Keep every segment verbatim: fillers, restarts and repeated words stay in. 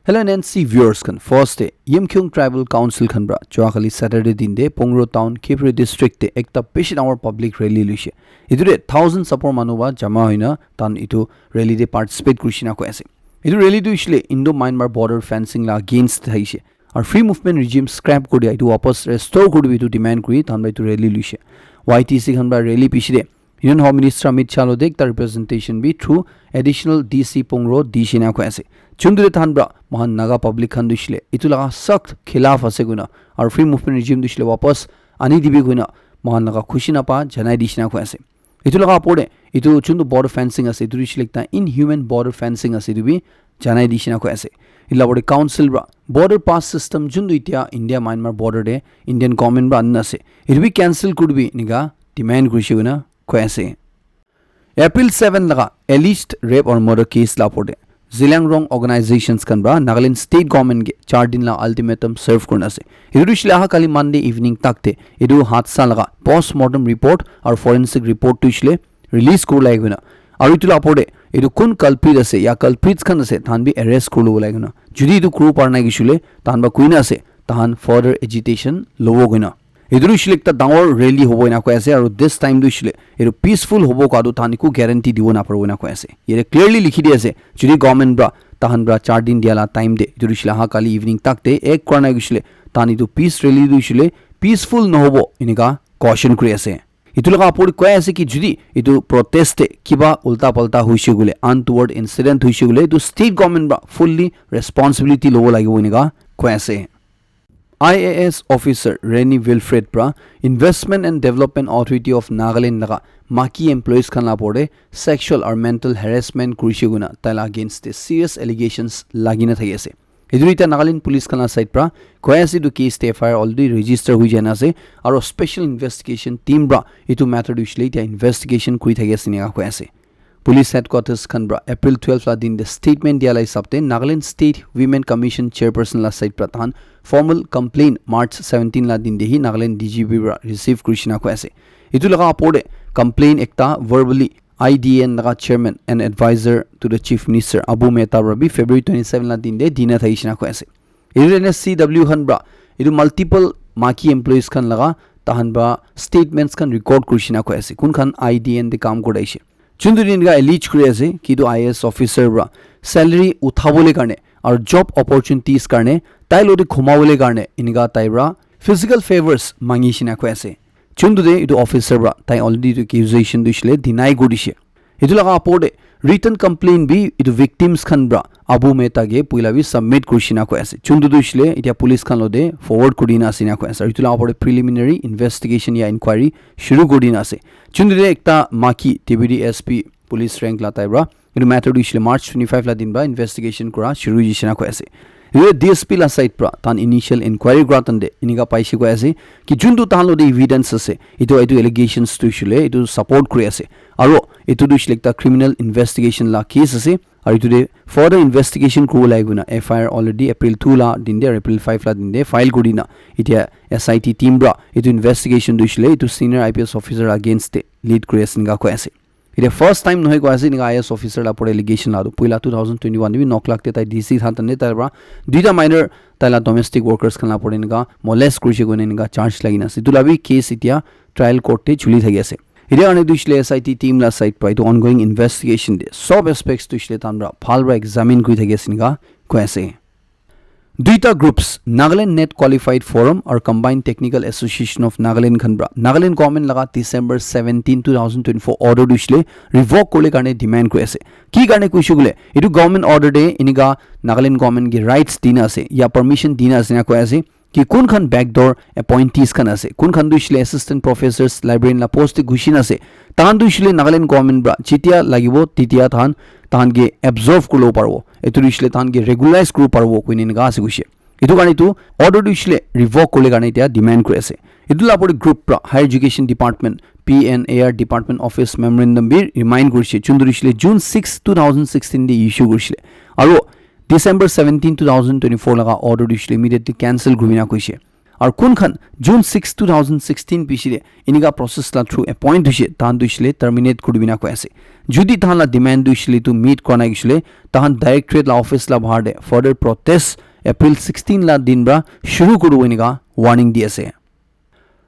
Hello N N C viewers khan, first te Yimkhiung Tribal Council khan pra joa kali Saturday din te Pungro Town, Kiphire District te ekta bishi dangor public rally luishe. Etu te thousand sapor manu ba jama hoina tan etu rally te participate kurishe na koi ase. Etu rally tu hoishe le Indo-Myanmar border fencing la against te thaishe. Aru free movement regime scrap kuri dia, etu wapas restore kuri dibi etu demand kuri tan pra etu rally luishe. Y T C khan pra rally piche te Union Home Minister Amit Shah lo de ekta representation bi through Additional D C Pungro dishe na koi ase. Chundu de than pra mohan Naga public khan tu hoishe le etu laga sakht khilaf ase koina aru free movement regime tu hoishe le wapas ani dibi koina mohan laga khushi na pa janai dishe na koi ase. Etu laga apor de etu chundu border fencing ase, etu tu hoishe le ekta inhuman border fencing ase, etu bi janai dishe na koi ase. Etu la apor de council pra border pass system chundu itia India Myanmar border de Indian government pra anina ase, etu bi cancel kuri dibi enika demand kurishe koina koi ase. April seven laga alleged rape or murder case la opor te Zeliangrong organizations khan pra Nagaland state government ke char din la ultimatum serve kurina ase. Etu tu hoishe le aha kali Monday evening tak te etu hadsa laga post mortem report aru forensic report tu hoishe le release kuri lage koina aru etu la opor te etu kun culprit ase ya culprits khan ase tahan bi arrest kuri lobo lage koina, jodi etu kuri bo para nai hoishe le tahan pra koina ase tahan further agitation lobo koina. Etu tu hoishe le ekta dangor rally hobo ena koi ase aru this time tu hoishe le etu peaceful hobo koa tu tahan eku guarantee dibo naparibo ena koi ase. Yate clearly likhi di ase jodi government pra tahan pra char din dia la time te etu tu hoishe le aha kali evening tak te ek kura nai hoishe le tahan etu peace rally tu hoishe le peaceful nohobo enika caution kuri ase. Etu laga apor koi ase ki jodi etu protest te kiba ulta palta hoishe koile, untoward incident hoishe koile, etu state government pra fully responsibility lobo lagibo enika koi ase. I A S officer Reni Wilfred pra Investment and Development Authority of Nagaland laga maki employees khan la opor te sexual aru mental harassment kurishe koina tai la against te serious allegations lagi na thaki ase. Etu ita Nagaland police khan la side pra koi ase etu case te F I R already register hoi jai na ase aru special investigation team pra etu matter tu hoishe le ita investigation kuri thaki ase enika koi ase. Police headquarters khan pra April twelve la din te statement dia la hisab te Nagaland State Women Commission chairperson la side pra tahan formal complaint March seventeen la din te hi Nagaland D G P pra receive kurishe na koi ase. Etu laga apor te complaint ekta verbally I D N laga chairman and advisor to the chief minister Abu Mehta pra bi February twenty seven la din te dina thaishe na koi ase. Etu ene C W khan pra etu multiple maki employees khan laga tahan pra statements khan record kurishe na koi ase kun khan I D N te kam kuri aishe. Chundu de enika allege kuri ase ki etu I A S officer pra salary uthabole karne aru job opportunities karne tai lo de khumabole karne enika tai pra physical favors mangishe na koi ase. Chundu de etu officer pra tai already etu accusation tu hoishe le deny kuri dishe. Etu laga apor te written complaint bi etu victims khan pra Abu Mehta ke puila bi submit kurishe na koi ase. Chundu tu hoishe le itia police khan lo de forward kuri dina ase ena koi ase. Aru etu laga apor te preliminary investigation ya inquiry shuru kuri dina ase. Chundu de ekta maki Deputy S P police rank la tai pra etu matter tu hoishe le March twenty five la din pra investigation kura shuru hoishe na koi ase. Etu D S P la side pra tahan initial inquiry kura tan te enika paishe koi ase ki juntu tahan lo de evidence ase etu etu allegations tu hoishe le etu support kuri ase aru etu tu hoishe le ekta criminal investigation la case ase aru etu te further investigation kuribo lage koina F I R already April two la din te aru April five la din te file kuri dina itia S I T team pra etu investigation tu hoishe le etu senior I P S officer against te lead kuri ase enika koi ase. Etia first time nohoi koi ase enika I A S officer la opor allegation la tu puila two thousand twenty one te bi Noklak te tai D C than tane tai pra duita minor tai la domestic workers khan la opor enika molest kurishe koina enika charge lagi na ase. Etu la bi case etia trial court te chuli thaki ase. Etia karne tu hoishe le S I T team la side pra etu ongoing investigation te sob aspects tu hoishe le tahan pra bhal pra examine kuri thaki ase enika koi ase. Duita groups, Nagaland Net Qualified Forum aru Combined Technical Association of Nagaland khan pra Nagaland government laga December seventeen, two thousand twenty four order tu hoishe le revoke kuribole karne demand kuri ase. Ki karne koishe koile etu government order te enika Nagaland government ke rights dina ase ya permission dina ase na koi ase ki kun khan backdoor appointees khan ase, kun khan tu hoishe le assistant professors, librarian la post te ghushi na ase, tahan tu hoishe le Nagaland government pra jetia lagibo tetia tahan tahan ke absorb kuribo paribo, etu tu hoishe le tahan ke regularize kuribo paribo koina enika ase koishe. Etu karne etu order tu hoishe le revoke kuribole karne etia demand kuri ase. Etu la opor te group pra Higher Education Department, P N A R Department Office memorandum bi remind kurishe, chundu tu hoishe le June six, two thousand sixteen te issue kurishe le aru December seventeen, two thousand twenty four laga order tu hoishe le immediately cancel kuribole koishe. Aru kun khan June six, two thousand sixteen piche te enika process la through appoint hoise, tahan tu hoishe le terminate kuri dibole koi ase. Jodi tahan la demand tu hoishe le tu meet kura nai hoishe le, tahan directorate la office la bahar te further protest April sixteen la din pra shuru kuribo enika warning di ase.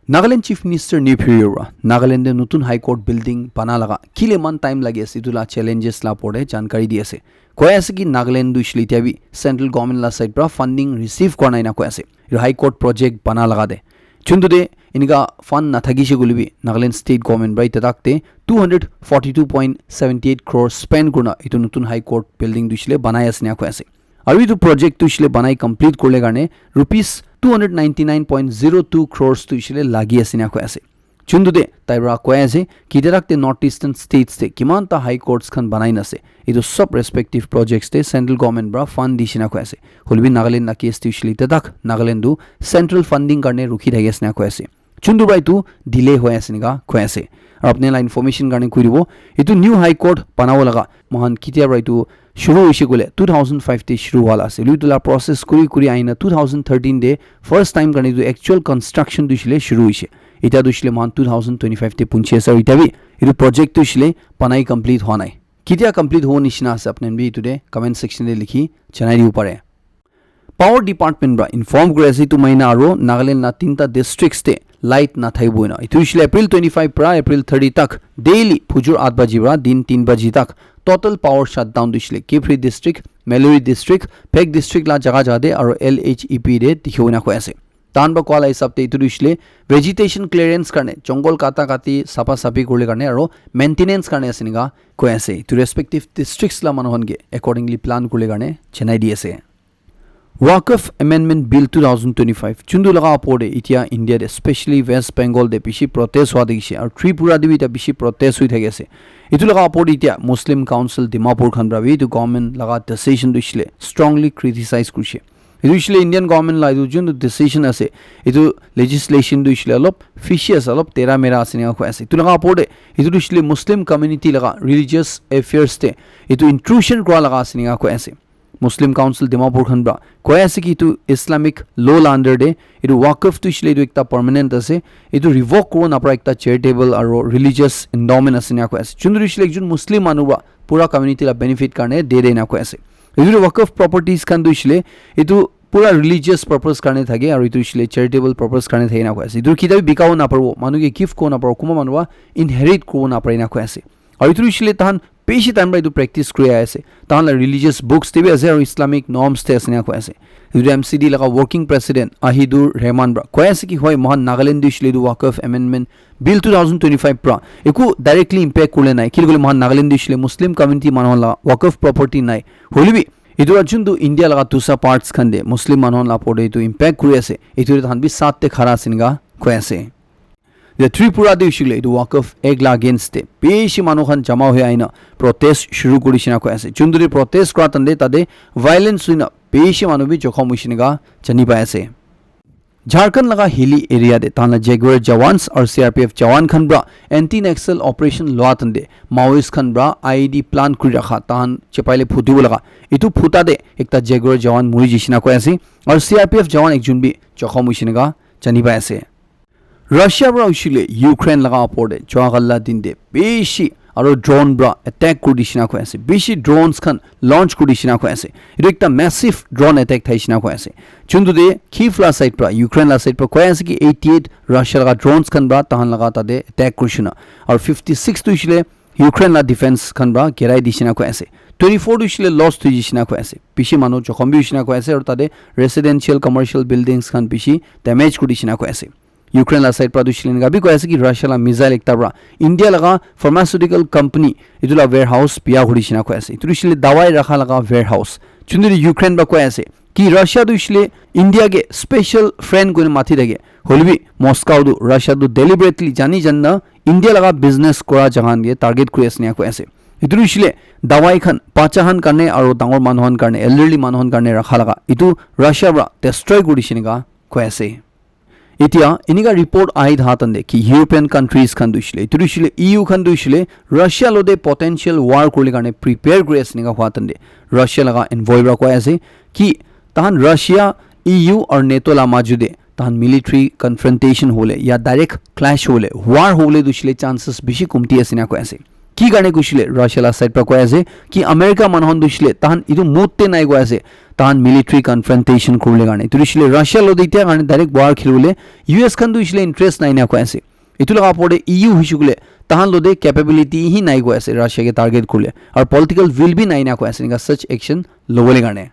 Nagaland Chief Minister Neiphiu Rio pra Nagaland te notun High Court building bana laga kile eman time lagi ase, etu la challenges la opor te jankari di ase. Koi ase ki Nagaland tu hoishe le itya bi central government la side pra funding receive kura nai na koi ase. Etu High Court project bana laga te. Chuntu te enika fund nathakishe koile bi Nagaland state government pra itya tak te two hundred forty-two point seventy-eight crore spend kurina etu notun High Court building tu hoishe le banai ase ena koi ase. Aru etu project tu hoishe le banai complete kurile karne rupees two hundred ninety-nine point zero two crores tu hoishe le lagi ase ena koi ase. Chuntu te tai pra koi ase ki itya tak te North Eastern states te kiman ta High Courts khan banai na ase. Etu sob respective projects te central government pra fund dishi ena koi ase. Hoile bi Nagaland la case tu hoishe le itya tak Nagaland tu central funding karne rukhi thaki ase ena koi ase. Chuntu pra etu delay hoi ase ena koi ase. Aru apni la information karne koi dibo, etu new High Court banabo laga moikhan ketia pra etu shuru hoishe koile two thousand five te shuru hwa la ase. Hoilebi etu la process kuri kuri ahina two thousand thirteen te first time karne etu actual construction tu hoishe le shuru hoishe. Itya tu hoishe le moikhan two thousand twenty-five te punchi ase aru itya bi etu project tu hoishe le banai complete hwa nai. Ketia complete hobo nishina ase apni khan bi etu te comment section te likhi janai dibo pare. Power Department pra inform kuri ase etu mahina aru Nagaland la tinta districts te light nathakibo ena. Etu hoishe le April twenty-five pra April thirty tak daily phujur aat baji pra din tin baji tak total power shutdown tu hoishe le Kiphire district, Meiluri district, Phek district la jaga jaga te aru L H E P te dikhibo ena koi ase. Tahan pra koa la hisab te etu tu hoishe le vegetation clearance karne, jungle kata kati, sapa sapi kurile karne aru maintenance karne ase ena koi ase. Etu respective districts la manu khan ke accordingly plan kurile karne janai di ase. Waqf Amendment Bill two thousand twenty-five chuntu laga opor te itya India te, especially West Bengal te bishi protest hwa dikhi ase aru Tripura te bi itya bishi protest hoi thaki ase. Etu laga opor te itya Muslim Council Dimapur khan pra bi etu government laga decision tu hoishe le strongly criticize kurishe. Etu hoishe le Indian government la etu juntu decision ase, etu legislation tu hoishe le olop fishy ase, olop tera mera ase ena koi ase. Etu laga opor te etu tu hoishe le Muslim community laga religious affairs te etu intrusion kura laga ase ena koi ase. Muslim Council Dimapur khan pra koi ase ki etu Islamic law la under te etu waqf tu hoishe le etu ekta permanent ase, etu revoke kuribo napara ekta charitable aru religious endowment ase ena koi ase. Chuntu tu hoishe le ekjon Muslim manu pra pura community la benefit karne de de ena koi ase. Etu tu waqf properties khan tu hoishe le etu pura religious purpose karne thake aru etu hoishe le charitable purpose karne thake ena koi ase. Etu ketia bi bikabo naparibo, manu ke gift kuribo naparibo, kunba manu pra inherit kuribo napare ena koi ase. Aru etu hoishe le tahan bishi time pra etu practice kuri ahi ase. Tahan la religious books te bi ase aru Islamic norms te ase ena koi ase. Etu M C D laga working president Ahidur Rahman pra koi ase ki hoi moikhan Nagaland te hoishe le etu Waqf Amendment Bill two thousand twenty-five pra eku directly impact kurile nai. Kile koile moikhan Nagaland te hoishe le Muslim community manu khan la waqf property nai. Hoilebi etu pra juntu India laga dusa parts khan te Muslim manu khan la opor te etu impact kuri ase. Etu te tahan bi saath te khara ase ena koi ase. Ya Tripura te hoishe koile etu Waqf Act la against te bishi manu khan jama hoi ahina protest shuru kurishe ena koi ase. Juntu te protest kura time te tate violence hoina bishi manu bi jokhom hoishe ena jani pai ase. Jharkhand laga hilly area te tahan la Jaguar jawans aru C R P F jawan khan pra anti Naxal operation lua time te Maoist khan pra I E D plant kuri rakha tahan chepai le phuti bo laga etu phuta te ekta Jaguar jawan muri jaishe ena koi ase aru C R P F jawan ekjon bi jokhom hoishe ena jani pai ase. Russia pra hoishe koile Ukraine laga opor te joa kali la din te bishi aru drone pra attack kuri dishe ena koi ase. Bishi drones khan launch kuri dishe ena koi ase. Etu ekta massive drone attack thaishe ena koi ase. Juntu te Kyiv la side pra, Ukraine la side pra koi ase ki eighty-eight Russia laga drones khan pra tahan laga tate attack kurishe ena. Aru fifty-six tu hoishe koile Ukraine la defense khan pra girai dishe ena koi ase. Twenty-four tu hoishe koile loss thui dishe ena koi ase. Bishi manu jokhom bi hoishe ena koi ase aru tate residential commercial buildings khan bishi damage kuri dishe ena koi ase. Ukraine la side pra tu hoishe koile enika bi koi ase ki Russia la missile ekta pra India laga pharmaceutical company etu la warehouse biya kuri dishe ena koi ase. Etu tu hoishe koile dawai rakha laga warehouse. Juntu tu Ukraine pra koi ase ki Russia tu hoishe koile India ke special friend koina mati thake. Hoilebi Moscow tu Russia tu deliberately jani jani na India laga business kura jaga khan ke target kuri ase ena koi ase. Etu tu hoishe koile dawai khan bacha khan karne aru dangor manu khan karne, elderly manu khan karne rakha laga etu Russia pra destroy kuri dishe ena koi ase. Etia enika report ahi thaha time te ki European countries khan tu hoishe koile, etu tu hoishe koile E U khan tu hoishe koile Russia logote potential war kuribole karne prepare kuri ase enika hua time te Russia laga envoy para koi ase ki tahan Russia, E U aru NATO la majo te tahan military confrontation hole ya direct clash hole, war hole tu shile chances bishi kumti ase na koi ase. Ki karne kushile Russia la side pra koi ase ki America manu khan tu shile tahan itu mood te nai koi ase, tahan military confrontation kurle karne. Itu shile Russia lo de itia karne direct war khilule U S khan tu shile interest nai na koi ase. Itu laga opor te E U hushi kule tahan lo de capability hi nai koi ase Russia ke target kurle. Aru political will bi nai na koi ase nika such action lobole karne.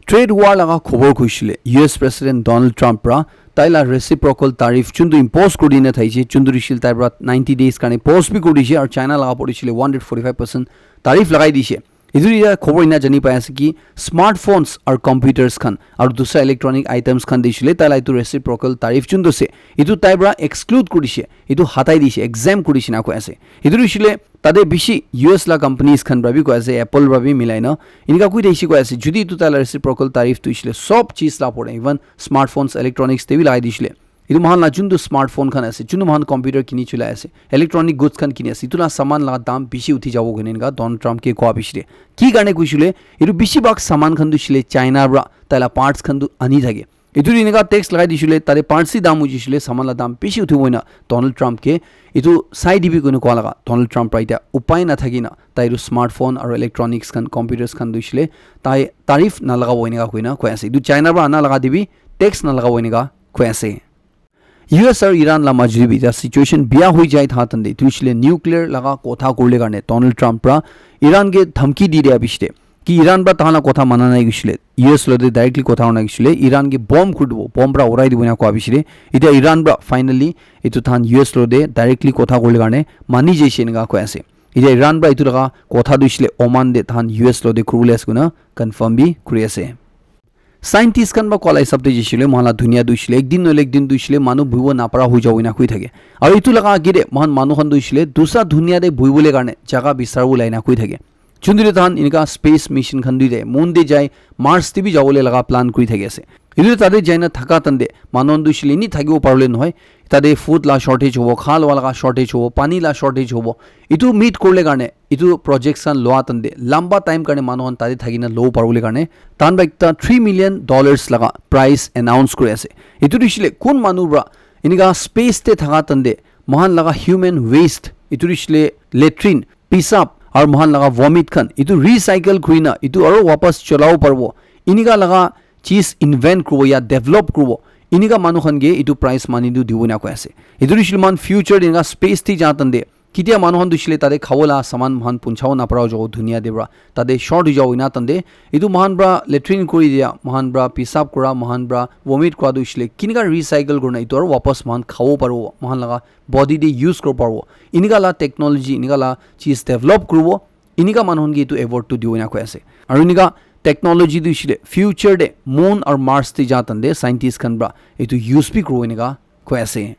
Trade war laga khobor kuishile U S President Donald Trump pra tai la reciprocal tariff chuntu impose kuri dina thaise, chuntu rishil tai pra ninety days karne pause bi kuri dishe, aru China laga opor dishile one hundred forty-five percent tariff lagai dishe. Itu ya khobor ina jani pai ase ki smartphones aru computers khan aru dusra electronic items khan dishile tai la itu reciprocal tariff chuntu se itu tai pra exclude kuri dishe, itu hatai dishe, exempt kuri dishe na koi ase. Itu rishile tate bishi U S la companies khan pra bi koi ase, Apple pra bi milai na. Inika kui thakise koi ase, judi itu tai la reciprocal tariff tu ishile sob cheez la pore, even smartphones, electronics te bi lagai dishile. Itu mohan la juntu smartphone khan ase, juntu mohan computer kini chulai ase, electronic goods khan kini ase, itu la saman la dam bishi uthi jabo koine inika Donald Trump ke koa bishire. Ki karne kuishile, itu bishi bhag saman khan tu shile China pra tai la parts khan tu ani thake. Itu enika tax lagai dishile, tate parts si dam ujishile, saman la dam bishi uthibo ina Donald Trump ke itu sai dibi koine koa laga. Donald Trump pra itia upai na thaki na, tai itu smartphone aru electronics khan, computers khan duishile, tai tariff na lagabo inika koina koi ase. Itu China pra ana laga dibi, tax na lagabo inika koi ase. U S aru Iran la majud bi ta situation biya hoi jai tha tande, itu shile nuclear laga kotha kurle karne Donald Trump pra Iran ke dhamki di dia bishite ki Iran pra tahan la kotha mana nai gishile, U S lo de directly kotha hona gishile, Iran ke bomb khur dibo, bomb pra urai dibo na koa bishire. Itia Iran pra finally itu than U S lo de directly kotha kurle karne mani jaise inika koi ase. Itia Iran pra itu laga kotha duishile Oman de than U S lo de khurule ase kuna confirm bi kuri ase. Scientist khan ba koa la hisab te jishile, mohan la dunia tu shile, ek din noile ek din tu shile, manu buhibo napara hoi jabo ina koi thake. Aru itu laga age te, mohan manu khan tu shile, dusra dunia te buhibole karne jaga bisaribole ina koi thake. Chunduri tahan inika space mission khan dui te, moon te jai, Mars te bi jabole laga plan kuri thaki ase. Itu tate jaina thaka tante, manu khan tu shile ni thakibo paribole nohoi. Tate food la shortage hobo, kha loa laga shortage hobo, pani la shortage hobo. Itu meet kurle karne, itu projects khan loa tante, lamba time karne manu khan tate thakina lobo paribole karne, tahan ba ekta three million dollars laga prize announce kuri ase. Itu tu shile kun manu pra, inika space te thaka tante, mohan laga human waste, itu tu shile latrine, pisap, aru mohan laga vomit khan, itu recycle kurina, itu aru wapas cholabo paribo. Inika laga cheez invent kuribo ya develop kuribo. Inika manu khan ke itu prize money tu dibo na koi ase. Itu tu shile mohan future te inika space te ja tante, ketia manu khan tu shile tate khabo la saman mohan punchabo napara jabo dunia te pra. Tate short hoi jabo ina tante. Itu mohan pra latrine kuri dia, mohan pra pisap kura, mohan pra vomit kura tu shile kinika recycle kurina itu aru wapas mohan khabo paribo, mohan laga body te use kuribo paribo. Inika la technology, inika la cheez develop kuribo. Inika manu khan ke itu award tu dibo ina koi ase. Aru inika technology tu shile future te moon aru Mars te ja tante scientist khan pra itu use bi kuribo inika koi ase.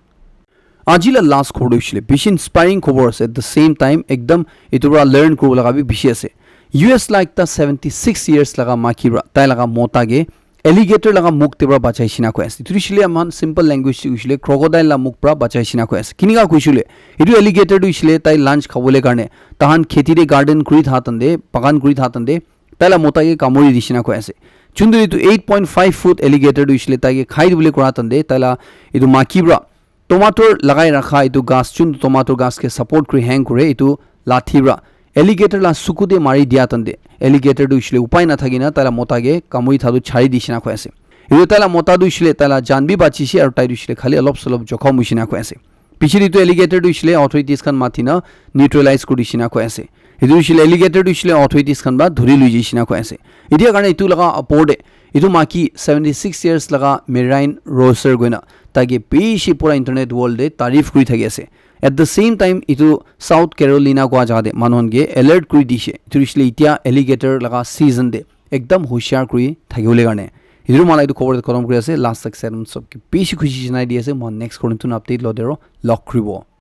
Aji la last khobor tu shile bishi inspiring khobor ase. At the same time, ekdam itu pra learn kuribo laga bi bishi ase. U S la ekta seventy six years laga maki pra, tai laga mota ke alligator laga muk te pra bachai shina koi ase. Itu tu shile aman simple language te shile crocodile la muk pra bachai shina koi ase. Kinika koi shile, itu alligator tu shile tai lunch khabole karne, tahan kheti te garden kuri tha tante, bagan kuri tha tante, tai la mota ke kamuri di shina koi ase. Chunduri tu eight point five foot alligator tu shile tai ke khai dibole kura tante, tai la itu maki pra tomato lagai rakha itu ghas, chun tomato ghas ke support kuri hang kure itu lathi pra alligator la suku te mari dia tante, alligator tu shile upai na thakina tai la mota ke kamuri thatu chari di shina koi ase. Itu tai la mota tu shile tai la jan bi bachi she aru tai tu shile khali olop solop jokhom hoi shina koi ase. Piche te itu alligator tu shile authorities khan mati na neutralize kuri shina koi ase. Itu shile alligator tu shile authorities khan ba dhuri lui ji shina koi ase. Itia karne itu laga apor te itu maki seventy six years laga Marine Roser koina tai ke bishi pura internet world te tarif kuri thaki ase. At the same time, itu South Carolina kua jaga te manu khan ke alert kuri dishe. Itu hoishe le itia alligator laga season te ekdam hoshiar kuri thakibole karne. Itu mala itu khobor te khotom kuri ase. Last tak seven sob ke bishi khushi janai di ase. Moi next korim tun update lo dero log kuribo.